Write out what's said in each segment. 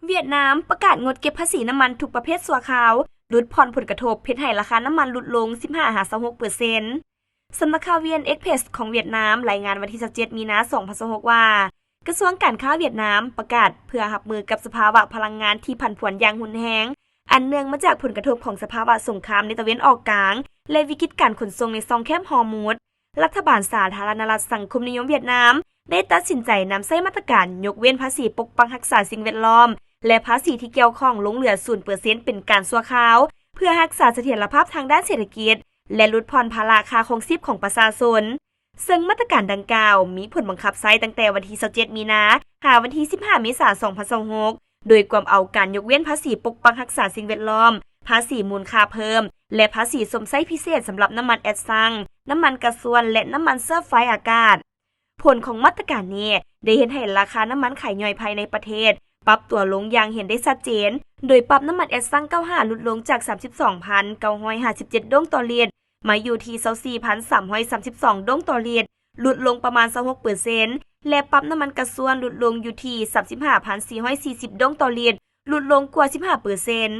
ຫວຽດນາມປະກາດງົດເກັບພາສີນ້ຳມັນທຸກປະເພດຊົ່ວຄາວ, ຫຼຸດຜ່ອນຜົນກະທົບເຮັດໃຫ້ລາຄານ້ຳມັນຫຼຸດລົງສິບຫ້າຫາຊາວຫົກເປີເຊັນ. ສຳນັກຂ່າວ VN Express ຂອງຫວຽດນາມ ລາຍງານວັນທີຊາວເຈັດ ມີນາ ສອງພັນຊາວຫົກ ວ່າ ກະຊວງການຄ້າຫວຽດນາມປະກາດເພື່ອຮັບມືກັບສະພາວະພະລັງງານທີ່ຜັນຜວນຢ່າງຮຸນແຮງ ອັນເນື່ອງມາຈາກຜົນກະທົບຂອງສະພາວະສົງຄາມໃນຕາເວັນອອກກາງ ແລະ ວິກິດການຂົນສົ່ງໃນຊ່ອງແຄບຮໍມຸດ. ລັດຖະບານສາທາລະນະລັດສັງຄົມນິຍົມຫວຽດນາມ ໄດ້ຕັດສິນໃຈນຳໃຊ້ມາດຕະການຍົກເວັ້ນພາສີປົກປັກຮັກສາສິ່ງແວດລ້ອມ ແລະ ພາສີທີ່ກ່ຽວຂ້ອງລົງເຫຼືອສູນເປີເຊັນເປັນການຊົ່ວຄາວ ເພື່ອຮັກສາສະຖຽນລະພາບທາງດ້ານເສດຖະກິດ ແລະ ຫຼຸດຜ່ອນພາລະຄ່າຄອງຊີບຂອງປະຊາຊົນ. ເຊິ່ງມາດຕະການດັ່ງກ່າວມີຜົນບັງຄັບໃຊ້ຕັ້ງແຕ່ວັນທີຊາວເຈັດ ມີນາ ຫາວັນທີສິບຫ້າ ເມສາ ສອງພັນຊາວຫົກ ໂດຍກວມເອົາການຍົກເວັ້ນພາສີປົກປັກຮັກສາສິ່ງແວດລ້ອມ, ພາສີມູນຄ່າເພີ່ມ ແລະ ພາສີຊົມໃຊ້ພິເສດສຳລັບນ້ຳມັນແອັດຊັງ, ນ້ຳມັນກາຊວນ ແລະ ນ້ຳມັນເຊື້ອໄຟອາກາດ. ຜົນຂອງມາດຕະການນີ້ໄດ້ເຮັດໃຫ້ລາຄານ້ຳມັນຂາຍຍ່ອຍພາຍໃນປະເທດປັບຕົວລົງຢ່າງເຫັນໄດ້ຊັດເຈນ, ໂດຍປັບນ້ຳມັນແອັດຊັງ ເກົ້າຫ້າ ຫຼຸດລົງຈາກ ສາມສິບສອງພັນເກົ້າຮ້ອຍຫ້າສິບເຈັດ ດົງຕໍ່ລິດ ມາຢູ່ທີ່ ຊາວສີ່ພັນສາມຮ້ອຍສາມສິບສອງ ດົງຕໍ່ລິດ, ຫຼຸດລົງປະມານ ຊາວຫົກເປີເຊັນ ແລະ ປັບນ້ຳມັນກາຊວນຫຼຸດລົງຢູ່ທີ່ ສາມສິບຫ້າພັນສີ່ຮ້ອຍສີ່ສິບ ດົງຕໍ່ລິດ, ຫຼຸດລົງກວ່າ ສິບຫ້າເປີເຊັນ.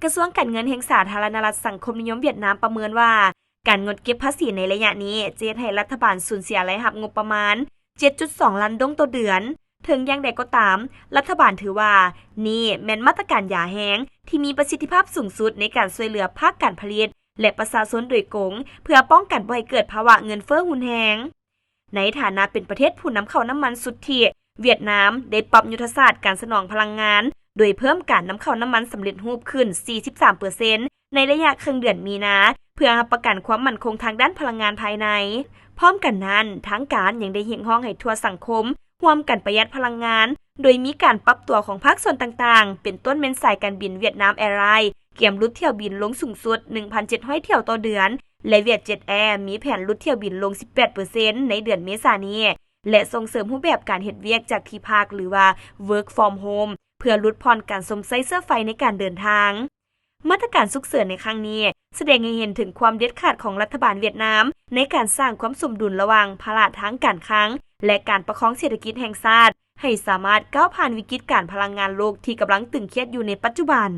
ກະຊວງການເງິນແຫ່ງສາທາລະນະລັດສັງຄົມນິຍົມຫວຽດນາມປະເມີນວ່າ ການງົດເກັບພາສີໃນໄລຍະນີ້ຈະເຮັດໃຫ້ລັດຖະບານສູນເສຍລາຍຮັບງົບປະມານ ເຈັດຈຸດສອງລ້ານ ດົງຕໍ່ເດືອນ. ເຖິງຢ່າງໃດກໍຕາມ, ລັດຖະບານຖືວ່ານີ້ແມ່ນມາດຕະການຢາແຮງທີ່ມີປະສິດທິພາບສູງສຸດໃນການຊ່ວຍເຫຼືອພາກການຜະລິດ ແລະ ປະຊາຊົນໂດຍກົງ ເພື່ອປ້ອງກັນບໍ່ໃຫ້ເກີດພາວະເງິນເຟີ້ຮຸນແຮງ. ໃນຖານະເປັນປະເທດຜູ້ນຳເຂົ້ານ້ຳມັນສຸດທິ, ຫວຽດນາມໄດ້ປັບຍຸດທະສາດການສະໜອງພະລັງງານ ໂດຍເພີ່ມການນຳເຂົ້ານ້ຳມັນສຳເລັດຮູບຂຶ້ນ ສີ່ສິບສາມເປີເຊັນ ໃນໄລຍະເຄິ່ງເດືອນມີນາ ເພື່ອຮັບປະກັນຄວາມໝັ້ນຄົງທາງດ້ານພະລັງງານພາຍໃນ. ພ້ອມກັນນັ້ນ, ທາງການຍັງໄດ້ຮຽກຮ້ອງໃຫ້ທົ່ວສັງຄົມຮ່ວມກັນປະຢັດພະລັງງານ, ໂດຍມີການປັບຕົວຂອງພາກສ່ວນຕ່າງໆ ເປັນຕົ້ນແມ່ນສາຍການບິນຫວຽດນາມແອລາຍ ກຽມຫຼຸດຖ້ຽວບິນລົງສູງສຸດ ໜຶ່ງພັນເຈັດຮ້ອຍຖ້ຽວຕໍ່ເດືອນ ແລະ ຫວຽດເຈັດແອ ມີແຜນຫຼຸດຖ້ຽວບິນລົງ ສິບແປດເປີເຊັນ ໃນເດືອນເມສານີ້ ແລະ ສົ່ງເສີມຮູບແບບການເຮັດວຽກຈາກທີ່ພັກ ຫຼືວ່າ Work from Home ເພື່ອຫຼຸດຜ່ອນການຊົມໃຊ້ເຊື້ອໄຟໃນການເດີນທາງ. ມາດຕະການສຸກເສີນໃນຄັ້ງນີ້ ສະແດງໃຫ້ເຫັນເຖິງຄວາມເດັດຂາດຂອງລັດຖະບານຫວຽດນາມ ໃນການສ້າງຄວາມສົມດຸນລະຫວ່າງພາລະທາງການຄັງ ແລະ ການປະຄອງເສດຖະກິດແຫ່ງຊາດ ໃຫ້ສາມາດກ້າວຜ່ານວິກິດການພະລັງງານໂລກທີ່ກຳລັງຕຶງຄຽດຢູ່ໃນປັດຈຸບັນ.